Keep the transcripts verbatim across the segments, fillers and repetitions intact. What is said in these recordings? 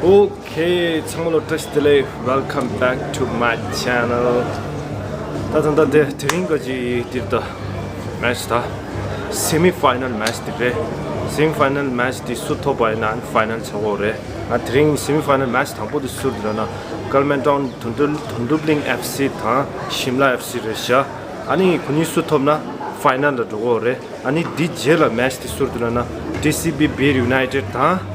Okay, ཚང་མ་ལ་བཀྲ་ཤིས་བདེ་ལེགས། Welcome back to my channel. ད་ད་ད་དེ་དེ་རིང་ག་ཅི་དེ་ད་མེ་ཆི་ད་སེ་མི་ཕའི་ནལ་མེ་ཆི་དེ་རེད། སེ་མི་ཕའི་ནལ་མེ་ཆི་དེ་སུ་ཐོབ་པ་ཡིན་ན་ཕའི་ནལ་ཆགས་ཀྱི་ཡོད་རེད། ང་དེ་རིང་སེ་མི་ཕའི་ནལ་མེ་ཆི་དང་པོ་དེ་སུ་རེད་ལབ་ན་ཀལ་མན་ཊོན་དུན་ཏུ་དུན་ཏུ་བླིང་ཨེཕ་སི་དང་ཤིམ་ལ་ཨེཕ་སི་རེད་ཤག་ཨ་ནི་ཁོ་གཉིས་སུ་ཐོབ་ན་ཕའི་ནལ་ལ་འགྲོ་གི་ཡོད་རེད། ཨ་ནི་འདི་རྗེས་ལ་མེ་ཆི་དེ་སུ་རེད་ལབ་ན་ཊི་སི་བི་བིར་ཡུ་ནའི་ཊེཌ་དང་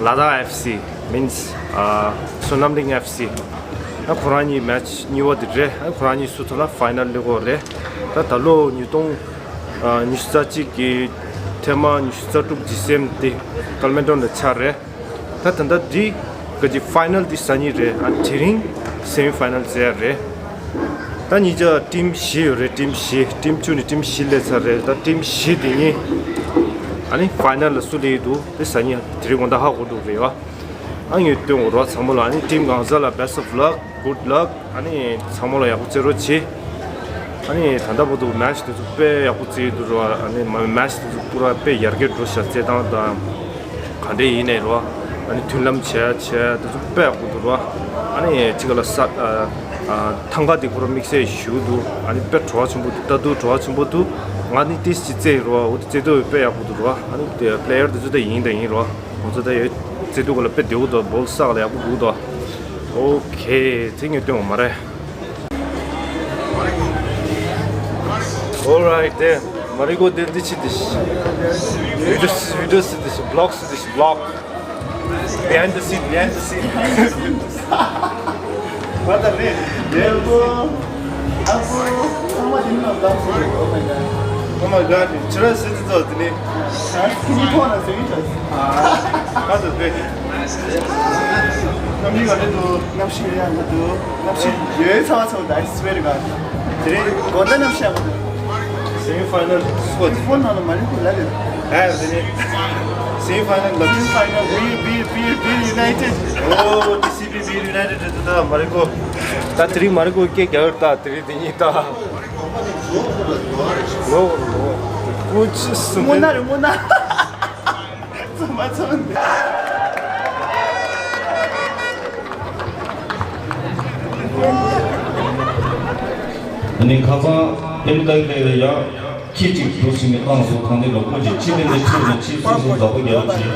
ལ་དྭགས་ཨེཕ་སི་མིན་སི་ཨ་བསོད་ནམས་གླིང་ཨེཕ་སི། ཨ་ཁོ་རང་གཉིས་མེ་ཆི་གཉིས་པ་དེ་རེད། ཨ་ཁོ་རང་གཉིས་སུ་ཐོབ་ན་ཕའི་ནལ་སླེབས་ཀྱི་ཡོད་རེད། ད་ད་ལོ་ཉིས་སྟོང་ཨ་ཉི་ཤུ་རྩ་གཅིག་གི་ཐེངས་མ་ཉི་ཤུ་རྩ་དྲུག་ཌི་སེམ་དེ་ཀལ་མན་ཊོན་ལ་ཆགས་རེད། ད་ད་ལྟ་འདི་ག་ཅི་ཕའི་ནལ་འདི་སང་ཉིན་རེད། ཨ་དེ་རིང་སེ་མི་ཕའི་ནལ་རྩེ་ཡ་རེད། ད་ཉིན་ཆ་ཊིམ་བཞི་ཡོད་རེད། ཊིམ་བཞི། ཊིམ་བཅུ་ནས་ཊིམ་བཞི་སླེབས་ཚར་རེད། ད་ཊིམ་བཞི་དེ་གཉིས་ཨ་ནི་ཕའི་ནལ་ལ་སུ་སླེབས་ཀྱི་འདུག་དེ་སང་ཉིན་དེ་རིང་དགོང་དག་ཧ་གོ་འགྲོ་གི་རེད་བ། ཨ་ངས་སྟོན་འོ་རོགས་ཚང་མ་ལ། ཨ་ནི་ཊིམ་གང་ཟག་ལ་best of luck, good luck. ཨ་ནི་ཚང་མ་ལ་ཡག་པོ་རྩེ་རོགས་བྱེད། ཨ་ནི་ད་ལྟ་བར་དུ་མེ་ཆི་དེ་ཚོ་དཔེ་ཡག་པོ་རྩེ་ཡི་འདུག་ར། ཨ་ནི་མ་མེ་ཆི་དེ་ཚོ་པུ་ར་དཔེ་ཡར་རྒྱས་འགྲོ་ཤག་རྩེ་སྟངས་དང་ག་འདྲས་ཡིན་ནའི་ར། ཨ་ནི་མཐུན་ལམ་བྱས་བྱས་དེ་ཚོ་དཔེ་ཡག་པོ་འདུག་ར། ཨ་ནི་གཅིག་ལ་ས་ཨ་ཨ་ཐང་ག་དེ་པུ་ར་དམིགས་བསལ་ཞུ་འདུག་ཨ་ནི་དཔེ་བྲོ་བ་ཆེན་པོ་འདུག་ལྟ་དུས་བྲོ་བ་ཆེན་པོ་འདུག་ང་ནི་ཏིས་ཅི་རྩེ་ཡི་ར། འོ་དེ་རྩེ་དུས་དཔེ་ཡག་པོ་འདུག་ར། ཨ་ནི་དེ་པི་ལེ་ཡར་དེ་ཚོ་ད་ཡིན་ད་ཡིན་ར། ཁོང་ཚོ་ད་ཡོད་རྩེ་དུས་ག་ལ་དཔེ་བདེ་བོ་འདུག་བོལ་ས་ག་ལ་ཡག་པོ་འདུག་ད། ཨོ་ཁེ། དེ་ངས་སྟོན་བ་མ་རེད། Alright then. མ་རེད་གོ། དེ་འདི་ཕྱི་དེ་ཤི། བི་ཌིའོ་བི་ཌིའོ་སི་དེ་ཤི། བི་ལོག་སི་དེ་ཤི། བི་ལོག། Behind the scene, behind the scene. What the man? Yeah, bro. ཨ་ཕོ། ཚང་མ་དེ་ནས་ལབ་སོང་། Oh my god. Oh my god. ཁྱོད་རང་སྲིད་ཙི་ཚོ་དེ་ནས། ཨ་ཁྱི་ནི་ཕོ་ན་ཟེར་གྱི་འདུག་ཨ་ཁ་ཚོ་དཔེ། གནམ་གཤིས་ག་འདྲ་འདུག་གནམ་གཤིས་ཡག་པོ་འདུག་གནམ་གཤིས་ཡོད་ཚ་བ་ཚ་བ་འདུག I swear to God. དེ་རིང་དགོང་དག་གནམ་གཤིས་ཡག་པོ་འདུག་སེ་མི་ཕའི་ནལ་སྐོར་ཕོན་ནང་ལ་མ་རིག་པ་ལ་རེད། ཨ་དེ་ནས་སེ་མི་ཕའི་ནལ་ལ། སེ་མི་ཕའི་ནལ། བིར་བིར་བིར་བིར་ཡུ་ནའི་ཊེཌ། ཨོ་ཊི་སི་བི་བིར་ཡུ་ནའི་ཊེཌ་རེད་འདུག་ད་མ་རེད་གོ། ད་དེ་རིང་མ་རེད་གོ། སྐད་རྒྱག་ད་དེ་རིང་དེ་གཉིས་ད། ལོ་ལོ། ཀུ་ཅི་སུ་མོ་ན་རེད་མོ་ན། ཚང་མ་ཚང་། ཨ་ནི་ཁ་སང་ཨེམ་ཏའི་ལེ་ཡ་ཁྱི་གཅིག་འདུག་ཟིན་ནས་བཏང་སོང་། ཐང་ནས་ལོ་ཀོ་ཅིག་ཕྱི་ནས་ནས་ཁྱི་ནས་ཁྱི་སུ་སུ་བདག་པོ་རྒྱག་ཅིག་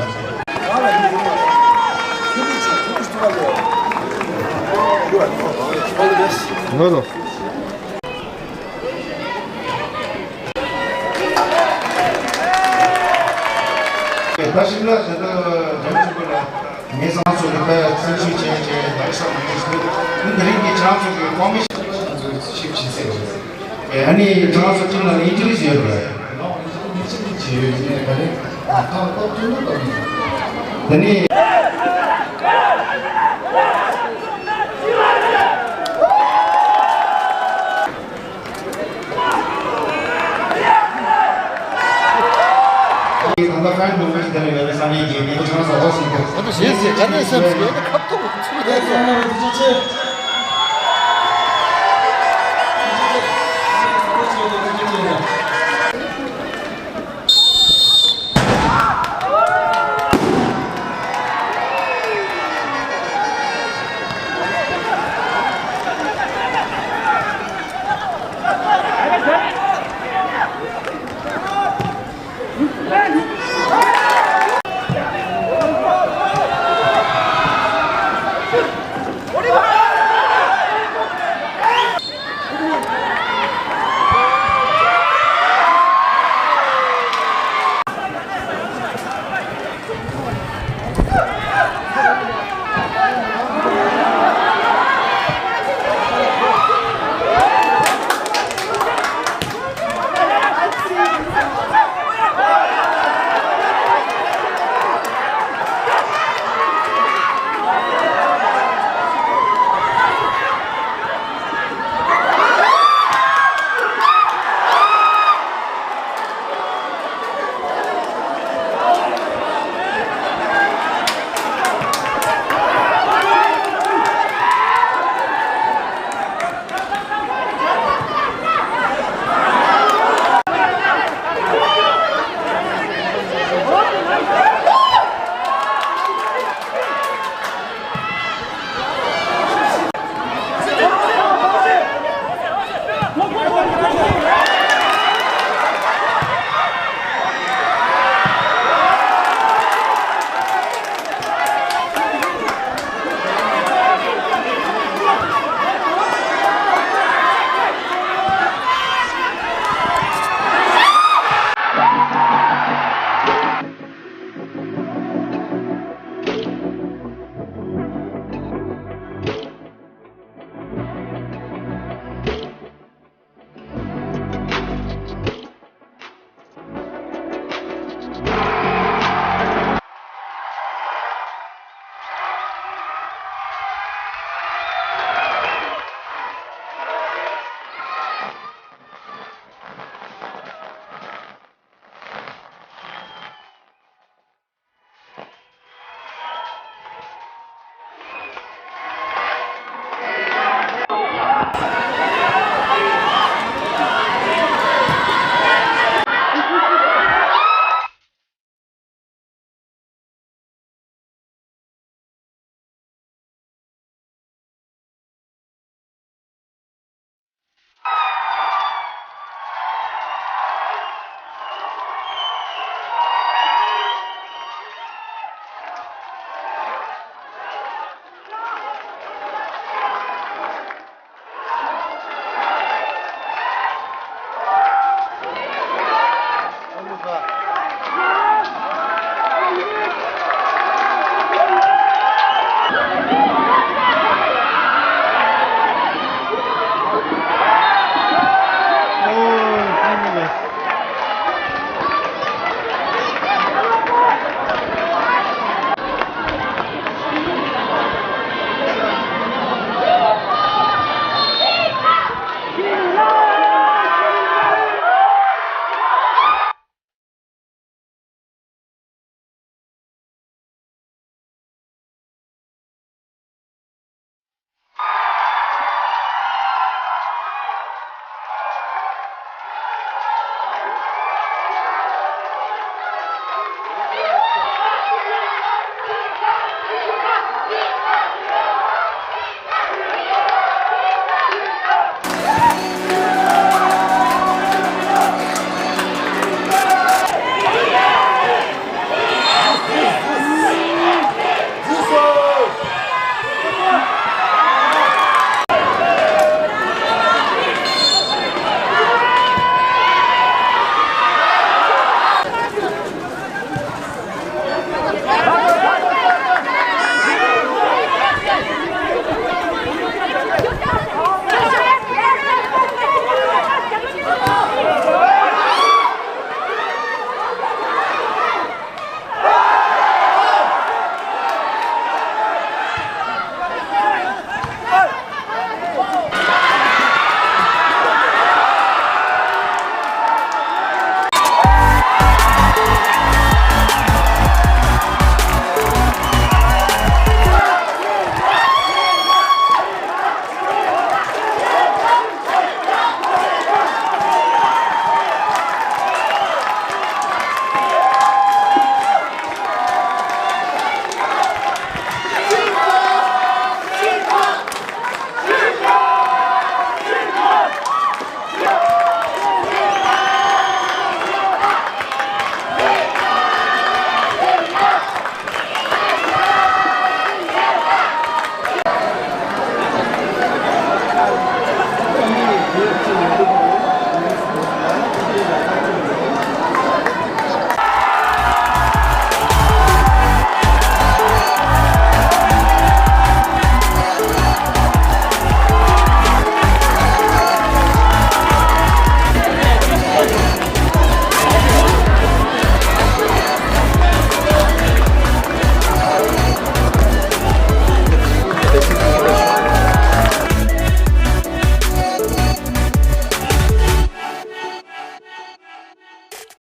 ཧེ་ལོ། ད་ཤིམ་ལ་ཟེར་ན་འཇམ་ཆུང་པོ་ལ་ངེད་ཚང་ཚོ་གི་ད་བཙན་བྱོལ་ཅན་ཅན་ད་ས་མི་ཤེས་འདུག་འདི་རིང་གི་ཁྱེད་རང་ཚོ་གི་ཀོ་མི་ཤིན་ཞིབ་ཞིབ་ཟེར། ཨ་ནི་ཁྱེད་རང་ཚོ་ཁྲིམས་ལ་ཨིན་ཇུ་རི་ཡོད་རེད། ཨ་ནི།